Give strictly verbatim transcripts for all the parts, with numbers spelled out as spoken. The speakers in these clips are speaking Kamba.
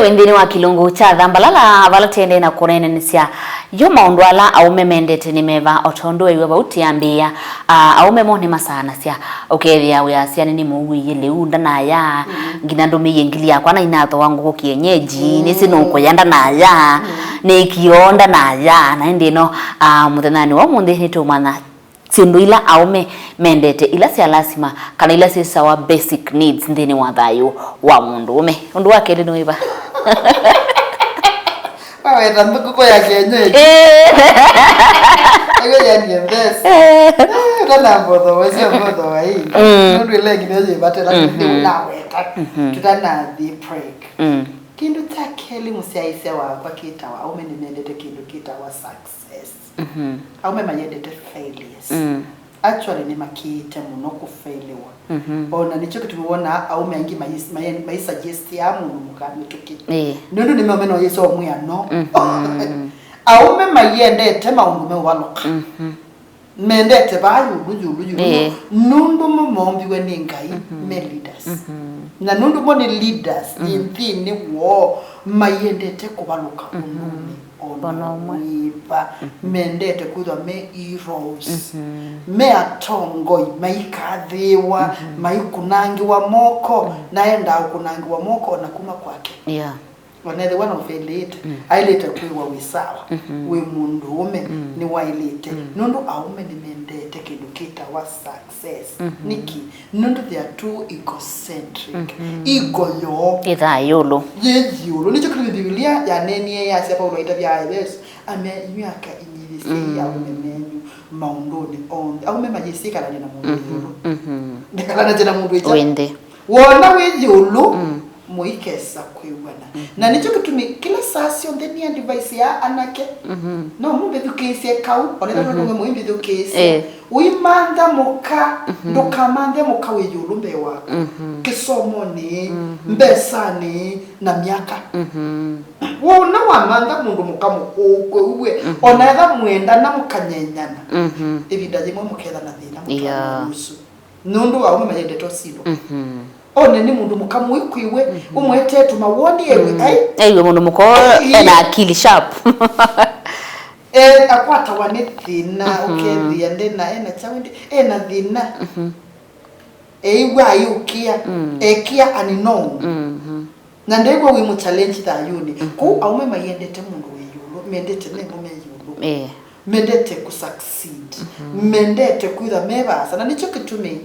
Nthĩnĩ wa kĩlungu kya Thambalala, vala tũendee na kũneenanĩsya yo maũndũ ala aũme mendete nĩ meva, o tondũ wew'a vau tũyambĩĩa, a, aũme mo nĩmasaanasya. Ũkethĩa wĩasya, "Nĩnĩmũuĩie lĩu, ndanaya, nginya ndũmĩie ngili yakwa, na inathooa ngũkũ kienyeji, nĩsĩ nũkũya, ndanaya, nĩkĩo, ndanaya." Na ĩndĩ ĩno, a, mũthenyanĩ wa ũmũnthĩ nĩtũũmanya syĩndũ ila aũme mendete, ila sya lasima, kana ila syĩtawa basic needs nthĩnĩ wa thayũ wa mũndũũme. Ũndũ wa kelĩ nĩ wĩva? Waweta ngũkũ ya kienyeji. Eh. Ĩyo yani mbesa. Eh. Eh, ndana mbotho, wesio mbotho wa hii. Mm. Nũndũ ile nginya yĩvatela, mhm, nĩ unaweta. Mhm. Tũtanathi break. Mm. Kĩndũ kya kelĩ mũsyaĩĩsya wakwa kĩtawa, aũme nĩmendete kĩndũ kĩtawa success. Mhm. Aũme mayendete failures. Mm. Actually, nĩmakĩĩte mũno kũfailiwa. Mhm. O na nĩkyo kĩtumi wonaa aũme aingĩ mayis-, mayen-, maisuggestia mũndũ mũka mĩtũkĩ. Ĩĩ. Nũndũ nĩmeũmena ũyĩsa ũmwĩa no. Mhm. Aũme mayendete maũndũ meũvalũka. Mhm. Mendete vaa yũlũ, yũlũ, yũlũ. Ĩĩ. Nũndũ mo moombiwe nĩ Ngai, mhm, me leaders. Mhm. Na nũndũ mo nĩ leaders, mhm, nthĩnĩ woo, mayendete kũvalũka, mhm, ũndũnĩ o na ũmwe. Wĩva. Mhm. Mendete kwĩthwa me heroes. Mhm. Me atongoi, maikathĩĩwa, mhm, maikunangĩwa moko, mhm, na endaa ũkunangĩwa moko o na kuma kwake. Yeah. Onethĩwa nũfailĩte, mm, aĩlĩte kwĩw'a wĩ sawa, mhm, wĩ mũndũũme, mm, nĩwaĩlĩte. Mm. Nũndũ aũme nĩmendete kĩndũ kĩtawa success. Mhm. Nĩkĩ? Nũndũ they are too egocentric. Mhm. Ego yoo ĩthaa ĩũlũ. Yĩ ĩũlũ. Nĩkyo kĩtumi Mbivilia yaneenie yasya, Paulo aitavya Aeveso, amea, "Inyw'ĩ aka inyivĩsyei, mm, aũme menyu maũndũnĩ onthe." Aũme mayĩsĩ ĩkalany'a na mũndũ, mhm, ĩũlũ. Mhm. Ndĩkalany'a na mũndũ ĩkya. Wĩ nthĩ. Wona wĩ ĩũlũ, mm, mũikesa kwĩw'ana. Mhm. Na nĩkyo kĩtumi kĩla saa syonthe nĩ advice ya anake. Mhm. No mũmbĩthukĩĩsye kau, onetha, mhm, nũndũ we mũimbĩthukĩĩsya. Eh. Ũimantha mũka, mhm, ndũkamanthe mũka wĩ ĩũlũ mbee waku. Mhm. Kĩsomonĩ, mhm, mbesanĩ, na myaka. Mhm. Wona wamantha mũndũ mũka mũkũũ kwĩ uwe, mhm, ona etha mwendana mũkanyenyana. Mhm. Ĩvinda yĩmwe mũketha na thĩna mũtwaanĩ, yeah, ũsu. Nũndũ aũme mayendete ũsindwa. Mhm. One nĩ mũndũ mũka mũĩ kwĩwe, mhm, ũmwetee tũmawoni ewe, mm, ai. Aiwe mũndũ mũka ũũ, ĩĩ, ena akili sharp. E, akwatawa nĩ thĩna, mhm, ũkethĩa ndena, ena kyaũ ĩndĩ, ena thĩna. Mhm. Eĩw'a ayũkĩa, mm, ekĩa unknown. Mhm. Na ndew'a wĩ mũchallenge thayũnĩ. Mhm. Kwoou aũme maiendete mũndũ wĩ ĩũlũ, mendete memo me ĩũlũ. Eh. Mendete kũsucceed. Mhm. Mendete kwĩtha me vaasa. Na nĩkyo kĩtumi,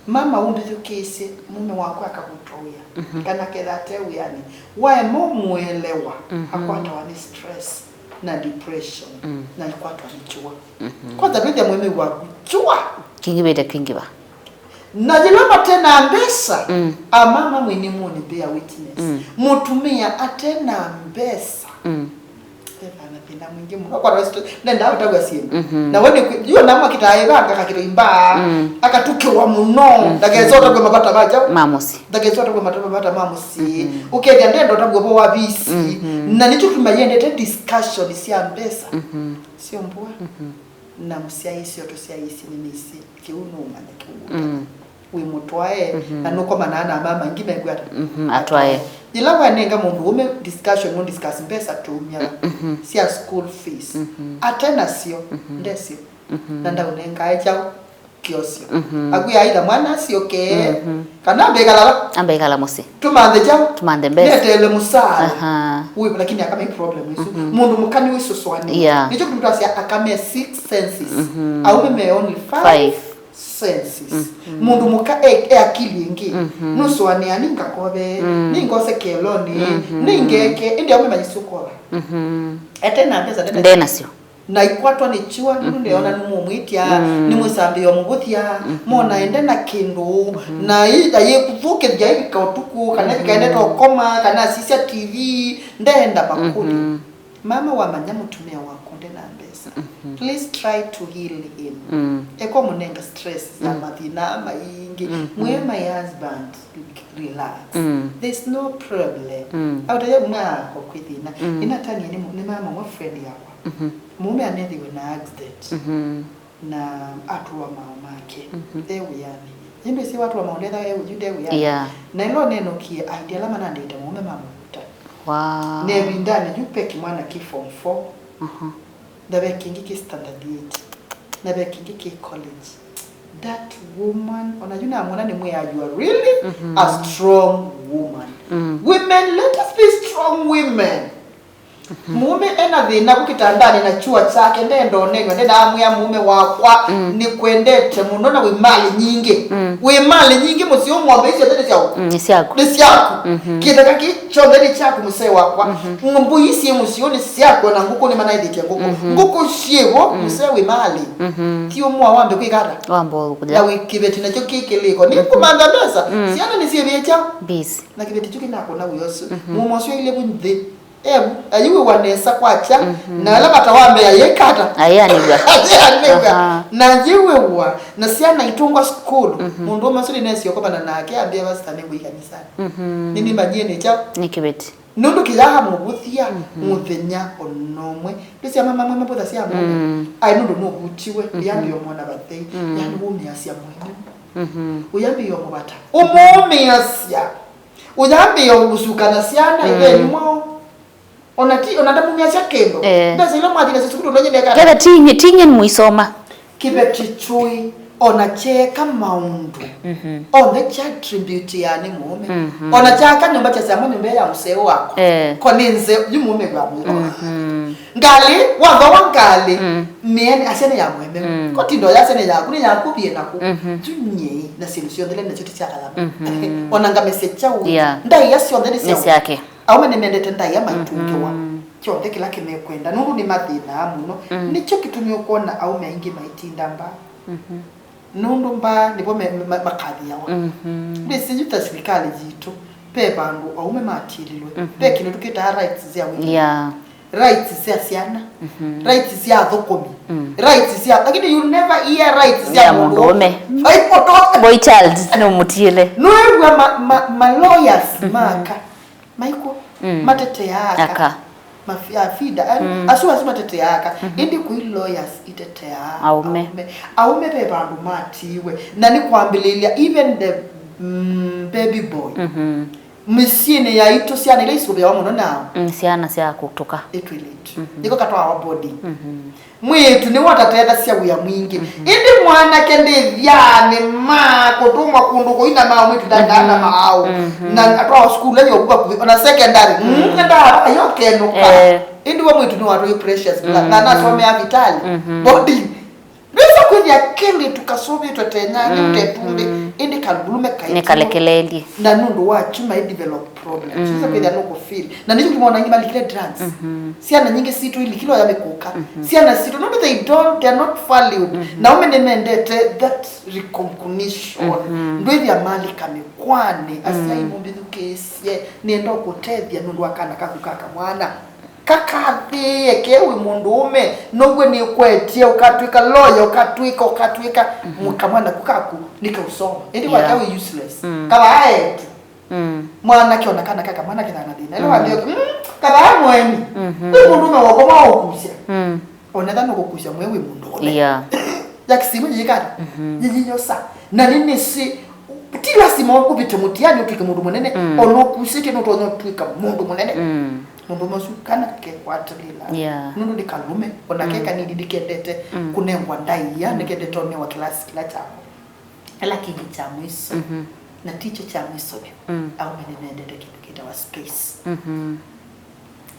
mama, ũmbĩthukĩĩsye, mũme waku akavutwa wĩa, mhm, kana ketha ate wĩanĩ, waema ũmũelewa, mhm, akwatawa nĩ stress na depression, mm, na ikwatwa nĩ kyũa. Mhm. Kwanza ndwĩthĩa mũĩmĩ waku kyũa. Kĩngĩvĩte kwingĩva. Na yĩla mate na mbesa, mm, amama mwĩnĩ mũnĩ bear witness. Mm. Mũtumĩa ate na mbesa. Mm. Ethana thĩna mwingĩ mũno. Kwa rest, nenda ũtagwa syĩndũ. Mhm. Na we nĩ kwĩ, yu na mwa kĩtaĩva, ngaka kĩtoimba, mm, akatukĩwa mũno. Mhm. Ndakesa ũtagwe mavata vaja. Ma mũsyĩ. Ndakesa ũtagwe mata-, mavata ma mũsyĩ. Mhm. Ũkethĩa ndenda ũtagwe vo wa visi. Mhm. Na nĩkyo kĩtumi yendete discussion sya mbesa. Mhm. Sio mbua. Mhm. Na mũsyaĩĩsya ũtũsyaĩĩsye nĩnĩsĩ kĩu nũũmanya kĩu. Mm. Wĩ mũtwae, mhm, na nũkomanaa na mama aingĩ mekwĩa ata? Mhm, atwae. Yĩla wanenga mũndũ ũme discussion, mũ discuss mbesa tũumya, mhm, sya school fees. Mhm. Ate nasyo, mhm, ndesyo. Mhm. Na ndaũnengae kyaũ? Kĩosyo. Mhm. Akwĩa either mwana asyoke, mhm, kana ambe ĩkala va? Ambe ĩkala mũsyĩ. Tũmanthe kyaũ? Tũmanthe mbesa. Neteele mũsaala. Aha. Wĩ, lakini aka me problem ĩsu. Mhm. Mũndũ mũka nĩ ũisũsũanĩa. Yeah. Nĩkyo kĩtumi twasya aka me six senses. Mhm. Aũme me only five, five senses. Mhm. Mũndũ mũka e, e akili ĩngĩ. Mhm. Nũsũanĩa, nĩngakove, mhm, nĩngose kelonĩ, mhm, nĩngeke, ĩndĩ aũme mayĩsũkova. Mhm. Ete na mbesa, ndena, ndenasyo. Na ikwatwa nĩ kyũa, nũndũ, mhm, nĩona nĩmũmwĩtya, mm, nĩmwĩsambĩa mũvũthya, mhm, mona ende na kĩndũ, mhm, na ĩ-, ayĩkũthũkĩthya ĩvika ũtukũ, kana, mhm, ĩvika endete ũkoma, kana asisya T V, ndeenda makũlyo. Mhm. Mama, wamanya mũtumĩa waku nde na mbesa, mhm, please try to heal him. Mm. Eko mũnenga stress ya, mm, mathĩna maingĩ. Mhm. Mwĩe, "My husband, relax. Mm. There's no problem." Mm. Aũtavya, "Mwa ko kwĩ thĩna." Mm. Ĩnatanie nĩ mũ-, nĩ mama ũmwe friend yakwa. Mhm. Mũũme anethĩwe na accident, mhm, na atũa mao make, mhm, e wĩanĩ. Yĩndũ ĩsĩ watũa mao ndetha e yu nde wĩanĩ. Yeah. Na ĩla ũnenũkie, aindi ala manandĩte mũũme mamũvuta. Wow. Na ĩvindanĩ yu ve kĩmwana kĩ form four. Mhm. Na ve kĩngĩ kĩ standard eight. Na ve kĩngĩ kĩ college. That woman, ona yu namwona nĩ mwĩa, you are really a strong woman. Mm. Women, let us be strong women. Mũũme ena thĩna kũ kĩtandanĩ na kyũa kyake, ndenda ũneenwa, ndenda amwĩa mũũme wakwa, nĩkwendete mũno na wĩ malĩ nyingĩ. Wĩ malĩ nyingĩ mũsyĩ ũũ, ng'ombe icio nthĩ nĩ syaũ? Mm, nĩ syaku. Nĩ syaku. Kĩtheka kĩ kyonthe nĩ kyaku, mũsee wakwa. Mbũi syĩ mũsyĩ ũũ nĩ syaku, na ngũkũ nĩmanaĩthĩtye ngũkũ. Ngũkũ syĩvo, mũsee wĩ malĩ. Ti ũmwe wambe kwĩka ata? Wambe kũlya. Na wĩ kĩveti nakyo kĩ kĩlĩko. Nĩkũmantha mbesa, syana nĩsyĩvĩtya. Busy. Na kĩveti kyu kĩnakũna wĩa ũsu. Mũũme ũsu ailye vu nthĩ. Em, ayĩw'ĩwa nesa kwakya, na ala vata wa mbee ayĩka ata? Ayĩanĩw'a. Ayĩanĩw'a. Aha. Na ayĩw'ĩwa, na syana itũngwa sukulu. Mũndũũme ũsu nĩnesie ũkomana nake, ambĩa, "Pastor, nĩngũi kanisani." Nĩnĩmanyie nĩ kyaũ? Nĩ kĩveti. Nũndũ kĩyaa mũvũthya mũthenya o na ũmwe. Ndũsya mama amwe mavũthasya amwe. Ai, nũndũ nũvutiwe, yambĩa ũmwona vathei, yani wũmĩasya mwene. Ũyambĩa ũmũvata. Ũmũmĩasya. Ũyambĩa ũsuka na syana ĩvenyu mwao. Ona ti, ona ndamumĩasya kĩndũ. Eh. Mbesa ila mwathi nasyo sukulu nonye neka. Ketha tinye, tinye nĩ mũisoma. Kĩveti kyũĩ, ona kyeka maũndũ. Onthe kya attribute ya nĩ mũũme. Ona kyaka nyũmba kyasya mo nyũmba ya mũseo wakwa. Eh. Ko nĩ nze, yu mũũme wa mũũme. Ngalĩ, wathowa ngalĩ, mĩene, asya nĩ ya mwene. Ko tindo yasya nĩ yaku, nĩ yaku vie naku. Yu nyie, na syĩndũ syonthe nĩ nasyo ti sya kalama. Ona ngamesya kyaũ. Yeah. Ndaĩa syonthe nĩ sya syake. Aume nĩmendete ndaĩa maitũngĩwa. Kyonthe kĩla kĩmekwenda, nũndũ nĩmathĩnaa mũno. Nĩkyo kĩtumi ũkwona aume aingĩ maitinda mbaa. Nũndũ mbaa nĩvo me, ma, makathĩawa. Ndĩsĩ yu ta silikalĩ yitũ, ve vandũ aume matililwe. Ve kĩndũ tũkĩtaa rights sya women. Yeah. Rights sya syana. Rights sya athũkũmi. Rights sya, lakini you never hear rights sya mũndũ ũme. Boy child, no mũtiele. Nũĩw'a ma, ma, ma lawyers maka. Maiko, mateteaa aka. Aka. Mafi-, afida, asu, asu mateteaa aka. Ĩndĩ kwĩ lawyers iteteaa aume. Aume ve vandũ matiwe. Na nĩ kwambĩlĩlya, even the, mm, baby boy. Mĩsyĩnĩ yaitũ syana ila isũvĩawa mũno nao. Mm, syana sya kũtũka. Ĩtwĩlĩtu. Nĩko katwawa boarding. Mwĩĩtu nĩwe ũtatethasya wĩa mwingĩ. Ĩndĩ mwanake ndĩthyanĩ ma kũtũmwa kũndũ kũina ma mwĩĩtu ndandaa na maaũ. Na atwawa sukulu ĩyo ũku vakuvĩ, ona secondary. Mm, ndawa yokenũka. Eh. Ĩndĩ we mwĩĩtu nĩwatũi precious blood. Na nasomea Vitali. Boarding. Ndwĩsa kwĩthĩa kelĩtu kasũvĩtwe tenyanya ũtetumbĩ. Ĩndĩ kalũlũme kaitũ. Nĩkalekeleelye. Na nũndũ wa kyu mai develop problems. Sisa kwĩthĩa nũkũ feel. Na nĩkyo kĩmona aingĩ malikile drugs. Syana nyingĩ sitũ ilikile oya mĩkũka. Syana sitũ, nũndũ they don't, they are not valued. Na aume nĩmendete that recognition. Ndwĩthĩa malika mĩkwanĩ, asyai mũmbĩthukĩĩsye, nĩenda ũkũtethya nũndũ wa kana kaku ka kamwana. Kakathĩĩe ke wĩ mũndũũme, now'o nĩkwetie, ũkatw'ĩka lawyer, ũkatw'ĩka, ũkatw'ĩka, kamwana ku kaku nĩkeũsoma. Ĩndĩ wake wĩ useless. Kavaa etu. Mwanake ona kana kaka, mwanake thana thĩna. Ĩla wambĩa, "Mm, kavaa mũeni." Wĩ mũndũũme woko mwaũkusya. Onetha nũkũkusya mwe wĩ mũndũũme. Yeah. Ya kĩsimu yĩkata. Yĩyĩyosa. Na nĩnĩsĩ, ti lasima ũvĩte mũtiani ũtw'ĩke mũndũ mũnene. Ona ũkusĩtye nũtonya ũtw'ĩka mũndũ mũnene. Mũndũ masu kana kekwatalĩla. Yeah. Nũndũ nĩ kalũme, ona ke kanini ndikendete kũnengwa ndaĩa, ndikendete onewa kĩlasi kĩla kyakwa. Ĩla kĩngĩ kya mwiso, na tikyo kya mwiso vyũ, aume nĩmendete kĩndũ kĩtawa space.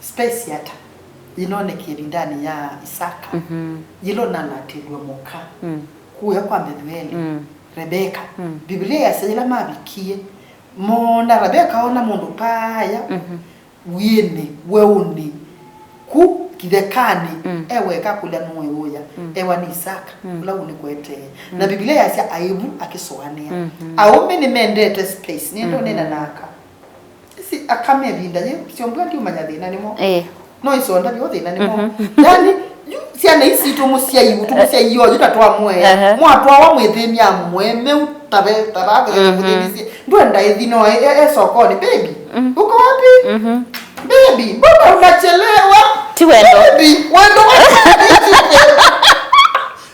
Space ata? Yĩnonekie ĩvindanĩ ya Isaka, yĩla ũnanatĩlw'e mũka, kuya kwa Mbethueli, Rebeka. Mbivilia yasya yĩla mavikie, moona, Rebeka oona mũndũ paaya, wiĩnĩ, weũnĩ, ku kĩthekanĩ, e weka kũlya nũĩũya, ewa nĩ Isaka, ũla ũnĩkwetee. Na Mbivilia yasya aĩ vu akĩsũanĩa. Aũme nĩmendete space, nĩenda ũneena na aka. Ĩsi aka me ĩvinda yĩ, syombua ndiũmanya thĩna nĩmo. Ĩĩ. No isonda vyo thĩna nĩmo. Yani, yu, syana isi itũ mũsyai, ũtũ mũsyai yoyu ta twamũea. Mwatwawa mwĩthĩmya mwemeu. Tave, tava, kũthĩnisye. Ndwenda ĩthi no, e, e, e sokoni. Baby, uko wapi? Baby, mbona unachelewa? Ti wendo. Baby, wendo wa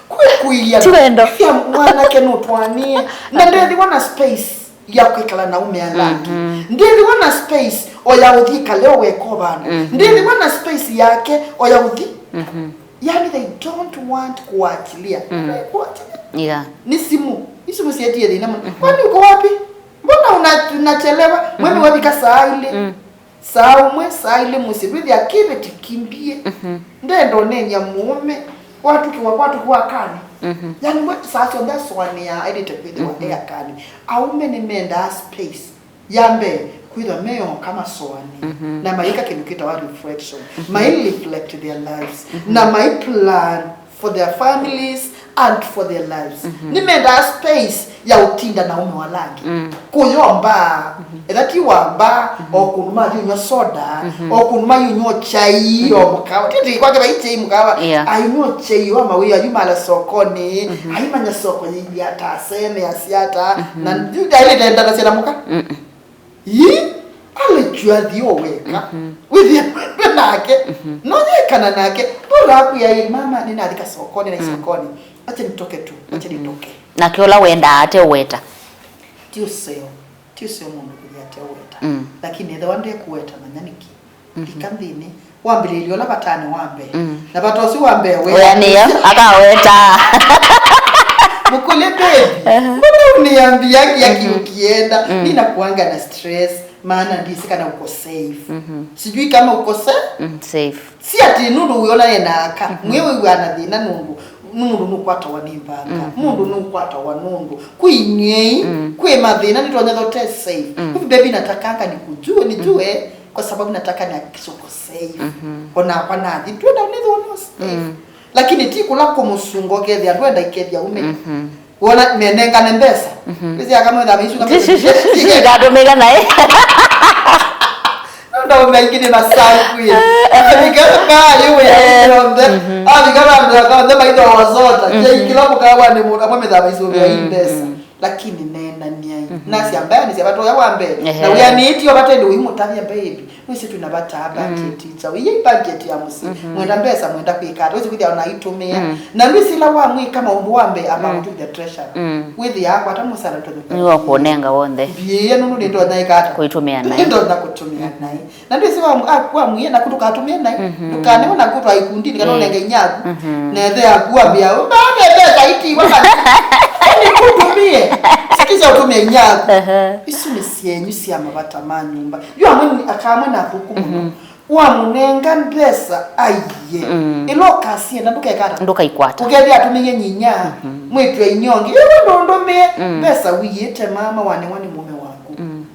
kwĩkũia. Ti wendo. Sia mwanake nũtwanie. Na ndethiwa na space. ya kwĩkala na aume ala angĩ. Mhm. Ndĩthĩwa na space o ya ũthi kale o weka o vandũ. Mhm. Ndĩthĩwa na space yake o ya ũthi. Mhm. Yani, they don't want kuachilia. Mm. Kuachilia. Yeah. Ni simu. Ni simu sietie thĩna mũno. Mhm. Kwani uko wapi? Mbona una-, unachelewa? Mwene wafika saa ile. Mm. Saa ũmwe, saa ilĩ mũsyĩ, ndwĩthĩa kĩveti kimbie. Mhm. Ndenda ũneeny'a mũũme, watũkĩwa, watũkĩwa akani. Mhm. Yani, we, saa syonthe asũanĩa aĩlĩte kwĩthĩwa e akani. Aume nĩmendaa space ya mbee kwĩthwa meyoka masũanĩa, mhm, na maika kĩndũ kĩtawa reflection. Mhm. Mai reflect their lives. Mhm. Na mai plan for their families and for their lives. Mhm. Nĩmendaa space ya ũtinda na aume ala angĩ. Mm. Kũyomba, mhm, etha ti wamba, mhm, o kũndũ mathi ũnywa soda, mhm, o kũndũ mathi ũnywa chai, mhm, o mũkawa. Titi kwake vai chai mũkawa. Yeah. Ainywa chai wa mawĩa, yu mala sokoni, mhm, aimanya soko yĩilyata, aseme asiata, mhm, na yu ndaĩlĩte ndana syana mũka. Mm-mm. Ii, alechua thi o weka. Mhm. Wĩthĩe ndwe nake. Mhm. No yekana nake. Bora akuya ĩ, "Mama, nĩnathika sokoni na, mm, sokoni. Acha nitoke tu. Acha, mhm, nitoke." Nake ũla wendaa ate ũweta. Ti ũseo. Ti ũseo mũndũ kũthi ate ũweta. Mm. Lakini ethĩwa ndekũweta, manya nĩkĩ. Mhm. Ika nthĩnĩ. Wambĩlĩlya ũla vatane wa mbee. Mm. Na vata ũsu wa mbee wĩa. Wĩa nĩyo, akaweta. Mũkũlye, "Baby, aha, mbona uniambia kia, mhm, kiu kienda? Mm. Ninakuanga na stress, maana ndisi kana uko safe." Mhm. Sijui kama uko sa-, mm, safe. Si ati nũndũ wĩona ena aka, mhm, mwĩ wĩw'ana thĩna nũndũ, nũndũ nũkwatawa nĩ mbanga, mhm, mũndũ nũkwatawa nũndũ. Kwĩ inywei, mm, kwĩ mathĩna nĩtwonyetha ũte safe. Mm. Hivi baby, natakanga nikujue, nijue, mhm, kwa sababu nataka nihakikishe uko safe. Mhm. Onakwa nathi, ndwenda nĩthĩwa no safe. Mm. Lakini ti kũla kũmũsunga ũkethĩa ndwenda ikethya ume. Mhm. Wona menengane mbesa. Mhm. Mbesa ya kamwe thama isu kamwe. Ndatũmĩka naye. Nda ume ingine masaku ye. Avikala mbaa yu ya yonthe. Mhm. Avikala mbaa yonthe maitho wazota. Mhm. Je, kila mũkawa nĩ mũndũ amwe methama isu ya, mm, mbesa. Mm. Lakini neenaniai. Mhm. Nasya mbaya nĩ sya vata ũya wa mbee. Ehe. Na wĩanĩĩtio vata ĩndĩ ũimũtavya, "Baby, wĩsĩ twĩ na vata budget, mm, ĩkyaũ. Ĩyai budget ya mũsyĩ. Mhm. Mwenda mbesa, mwenda kwĩka ata? Wĩsĩ kwĩthĩa ona aitũmĩa." Mm. Na ndwĩsĩ ĩla wamwĩka maũndũ wa mbee, amount, mm, to the treasurer. Mm. Wĩthĩaa kwata mũsala tondũ nĩwe ũkũnenga w'onthe. Mbiĩĩa nũndũ nĩndonya ĩka ata? Kũitũmĩa naĩ. Nĩndonya kũtũmĩa naĩ. Na ndwĩsĩ wa-, a-, wamwĩe naku ndũkatũmĩe naĩ, mm-hmm, ndũkanewe naku twaikundi, kana, eh, ũnenge inyaku. Mm-hmm. Na ĩthe yaku wambĩa, "Mbaa nĩ mbesa itiwa kana nĩkũtũmĩe." Sikiza ũtũmĩe inyaku. Aha. Isu nĩ syenyu sya mavata ma nyũmba. Yu amwe nĩ akamwe na athũku mũno. Mm-hmm. Wamũnenga mbesa aiye. Mm. Ĩla ũkasienda ndũkekata. Ndũkaikwata. Ũkethĩa atũmĩie nyinya, mm-hmm, mwĩtw'e inyongi. Ĩwe ndũndũmĩe, mm, mbesa wĩĩte mama wanewa nĩ mũme waku. Mm.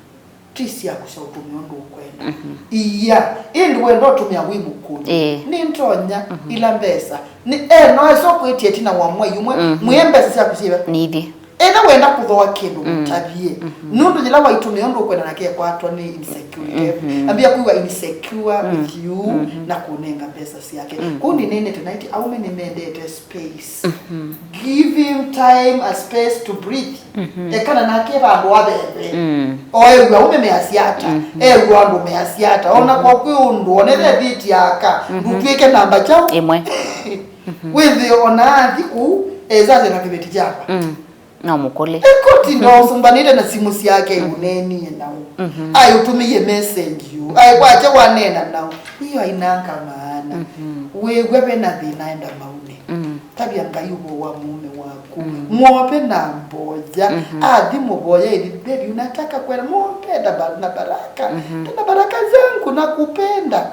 Ti syaku sya ũtũmĩa ũndũ ũkwenda. Mhm. Iya, ĩndĩ wenda ũtũmĩa wĩ mũkũni. Ĩĩ. Nĩ ndonya, mhm, ila mbesa. Nĩ, eh, no esa ũkwĩtie ĩtina wa mwai ũmwe, mhm, mwĩe mbesa syaku syĩva? Nĩthi. Ĩla wenda kũthooa kĩndũ, mm, mũtavye. Mhm. Nũndũ yĩla waitũmĩa ũndũ ũkwenda nake ekwatwa nĩ insecurity. Mhm. Ambia kwĩw'a insecure, mm, with you, mhm, na kũnenga mbesa syake. Mm. Kũu nĩneenete naiti aume nĩmendete space. Mhm. Give him time, a space to breathe. Mhm. Ekana nake vandũ aveve. Mm. O ew'a ũme measya ata, mhm, ew'a andũ measya ata. Ona, mhm, kwa kwĩ ũndũ, ona ethĩtie aka, mhm, ndũtw'ĩke namba kyaũ? Ĩmwe. Mhm. Wĩthĩe ona athi kũu, esasya na kĩveti kyakwa. Mm. No mũkũlĩ. Ekoti, mhm, ndosũmbanĩte na simũ syake, mm, ũneenie nao. Mhm. Ai ũtũmĩie message yu. Ai kwakya waneena nao. Hiyo hainanga maana. Mhm. Wĩw'a vena thĩna enda maunĩ. Mm. Tavya Ngai ũvoo wa mũũme waku. Mm. Mwope na mboya. Mhm. Athi mũvoya, ĩthi, "Baby, unataka kwenda?" Mwope na ba-, na baraka. Mhm. "Tena baraka zangu, nakupenda."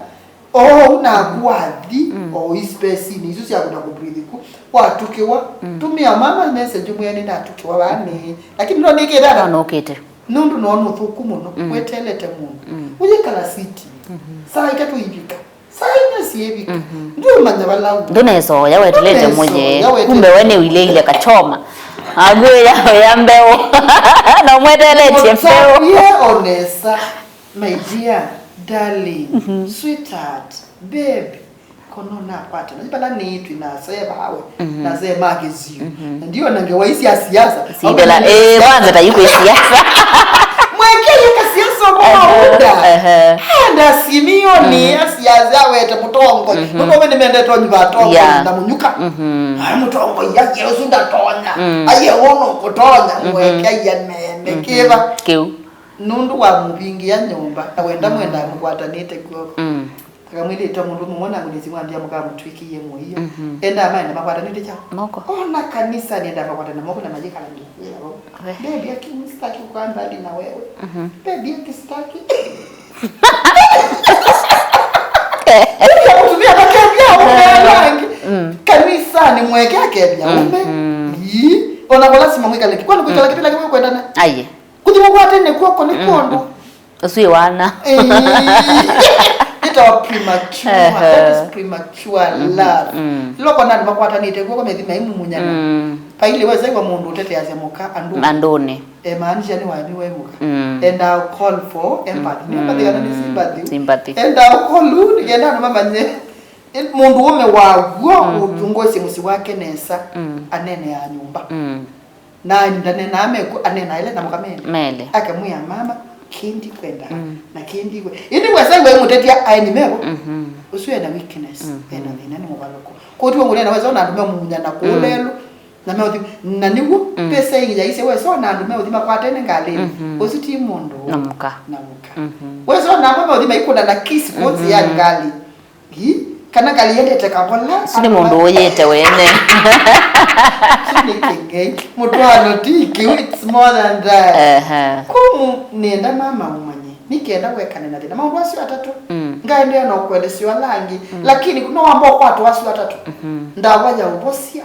Ou naku wathi, mm, o ispesinĩ isu syaku na kũbwithiku. Watũkĩwa, mm, tũmĩa mama message, mwĩe, "Nĩnatũkĩwa vaa nĩ." Lakini no nĩkĩte ata? No nũkĩte. Nũndũ no nũthũku mũno, mm, wetelete mũndũ. Mm. Ũyĩkala city. Mhm. Saa itatũ ivika. Saa inya syĩvika. Mhm. Ndũmanya vala u-, ndũnesoya wetelete mũye. Ndũnesoya wetelete. Kumbe we nĩwilĩile kachoma. Agwĩya ya mbeũ. Na ũmweteletye mbeũ. Mũtavye o nesa. My dear, darling, mhm, sweetheart, babe, kono nakwata. Na vala nĩĩtwi nasee vawe, mhm, nasee ma kĩsiũ. Mhm. Na ndiona ngewa isi ya siasa. Sindela, eh, kwanza ta yuko siasa. Mwekeye ka siasa Ehe. Enda Simioni, mm-hmm, asiaze awete mũtongoi. Mm-hmm. Nũndũ ome nĩmendete ũnyuva atongoi, yeah, na mũnyuka. Mm-hmm. Ai, mũtongoi, aye ũsu ndatonya. Mm. Aye ũno kũtonya, mm-hmm, mweke aye meme. Mm-hmm. Kĩva? Kĩu. Nũndũ wa mũvingĩa nyũmba, na wenda, mm, mwenda mũkwatanĩte kw'oko. Mm. Akamwĩlĩte mũndũ mũmwe na ngũnĩsi mwambia mũkamũtw'ĩkĩie mũio. Mhm. Endaa maenda makwatanĩte kyaũ? Moko. Ona kanisa nĩenda makwatana moko na mayĩkala nginya vau. We. Baby, aki, sitaki kukaa mbali na wewe. Mhm. Baby, aki, sitaki. Baby, akutumia makebia ume, aha, rangi. Mm. Kanisa ni mweke akebia ume. Mhm. Ii, ona kwa lazima mwikale. Kwani kwikala, mm, kipindi kile kwendana? Aye. Kuthi mũkwatene kw'oko nĩ kwondũ. Mm-mm. Ũsu wĩ wana. Ĩĩ. Ĩtawa premature. Ehe. That is premature love. Mm-hmm. Mm. Ĩla ũkona andũ makwatanĩte kw'oko methi maimumunyana. Mm. Paili wesaiwa mũndũ ũteteasya mũka andũ. Andũnĩ. Emaanisha nĩ wami we mũka. Mm. And I'll call for empathy. Mm. Nĩ empathy kana nĩ sympathy? Sympathy. And I'll call you, nĩkenda andũ mamanye. Ĩ, mũndũ ũme wa w'o, mm-hmm, ũtungũsye mũsyĩ wake nesa, mm, anene ya nyũmba. Mm. Na ndanenaa meku, anenaa ĩla na mũka mele. Mele. Akamwĩa, "Mama, kĩndi kwenda, mm, na kĩndi kwe." Ĩndĩ wesa iwe mũtetia aeni mevo. Mhm. Ũsu ena weakness, mhm, ena thĩna nĩ mũvalũko. Kwoou ngũnena wesa ona andũ memumunya na kũũ, mm, lelũ, na meũthi, na nĩw'o, mm, pesa ĩngĩ yaisye wesa ona andũ meũthi makwatene ngalĩnĩ. Mhm. Ũsu ti mũndũ. Na mũka. Na mũka. Mhm. Wesa ona amwe meũthi maikũna na kisi kũnzi ya, mhm, ngalĩ. Ĩ, kana ngalĩ yendete kavola. Ũsu nĩ mũndũ ũyĩte wene. Ũsu nĩ kĩng'ei. Mũtwaano ti kĩu, it's more than that. Ehe. Kwoou nĩenda mama ũmanye. Nĩkenda wekane na thĩna. Maũndũ asu atatũ. Mm. Ngaendeea na ũkũelesya ala angĩ. Mm. Lakini no wamba ũkwatwa asu atatũ. Mhm. Ndawa ya ũvosya.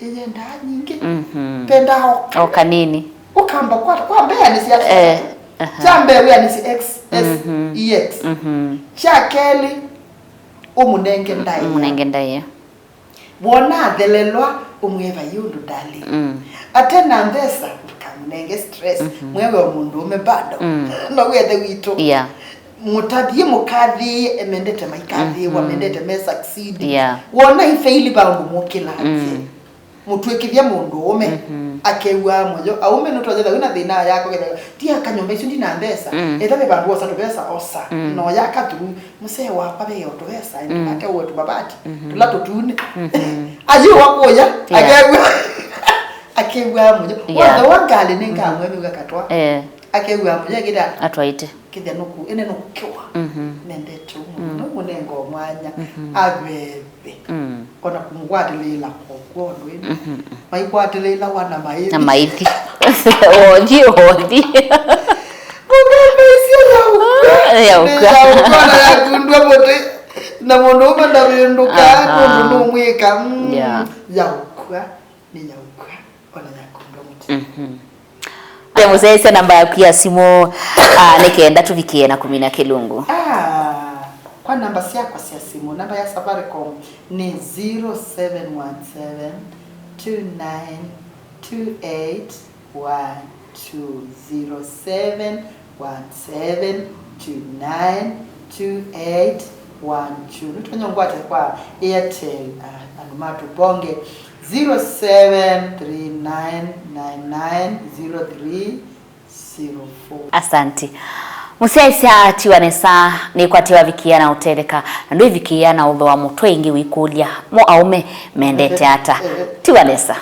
Ĩyendaa nyingĩ. Mhm. Pendaa o, o kanini. Ũkamba kwata, kwa mbee anĩsya, eh, aha, kya mbee wĩanĩsye X, S, mhm, E X. Mhm. Kya kelĩ, ũmũnenge ndaĩa. Ũmũnenge ndaĩa. Wona athelelwa, ũmwĩe vai ũndũ ndalĩ. Mm. Ate na mbesa, ndũkamũnenge stress. Mhm. Mwewe o mũndũũme bado. Mm. No wĩethe witũ. Yeah. Mũtathie mũkathĩĩe, emendete maikathĩĩwa, mhm, mendete me succeed. Yeah. Wona ifeili va ũndũ mũkĩla. Mm. Mũtw'ĩkĩthya mũndũ ũme, mhm, akew'aa mũyo. Aũme nũtonya thawĩ na thĩna yako kethwa ti aka nyũmba isu ndina mbesa. Mm. Etha ve vandũ wosa tũvesa osa. Mm. No yaka through mũsee wakwa ve o tũvesa, mm, ake ũwe tũmabati, mhm, tũla tũtune. Mhm. Ayu wakũya, yeah, akew'a, akew'aa mũyo. Yeah. Wothe wa ngalĩ nĩ ngamwe, mhm, mĩuga katwa. Eh. Akew'aa mũyo akĩta atwaĩte. Kĩthya nũku, ĩne nũkũkĩwa. Mhm. Nendete ũmwe. Mm. Nũmũnenga o mwanya. Mhm. Aveve. Mm. Ona kũmũkwatĩlĩĩla kokw'o ũndũ ĩndĩ. Mhm. Maikwatĩlĩĩla wana maithi. Na maithi. Wothi, wothi. Kũkambĩĩsya yaũkw'a. Yaũkw'a. Yaũkw'a na yakundwa mũtĩ. Na mũndũ ũme ndavĩndũka, aha, nũndũ nũmwĩka. Mm. Yeah. Yaũkw'a. Nĩ yaũkw'a, ona yakundwa mũtĩ. Mhm. Mũsyaĩĩsya namba yaku ya simũ, ah, nĩ kenda tũvikĩe na kũmina kĩlungu. Ah, kwa namba syakwa sya simũ, namba ya Safaricom nĩ zero seven one seven two nine two eight one two, zero seven one seven two nine two eight one two. Nĩtũnyongwate kwa Airtel, ah, andũ matũvonge, zero seven three nine nine nine zero three zero four. Asante. Mũsyaĩĩsya, tiwa nesa, nĩkwatĩwa vikĩĩa na ũtetheka, na ndwĩvikĩĩa na ũthooa mũtwe ĩngĩ wĩkũlya, mo aũme mendete ata? Tiwa nesa.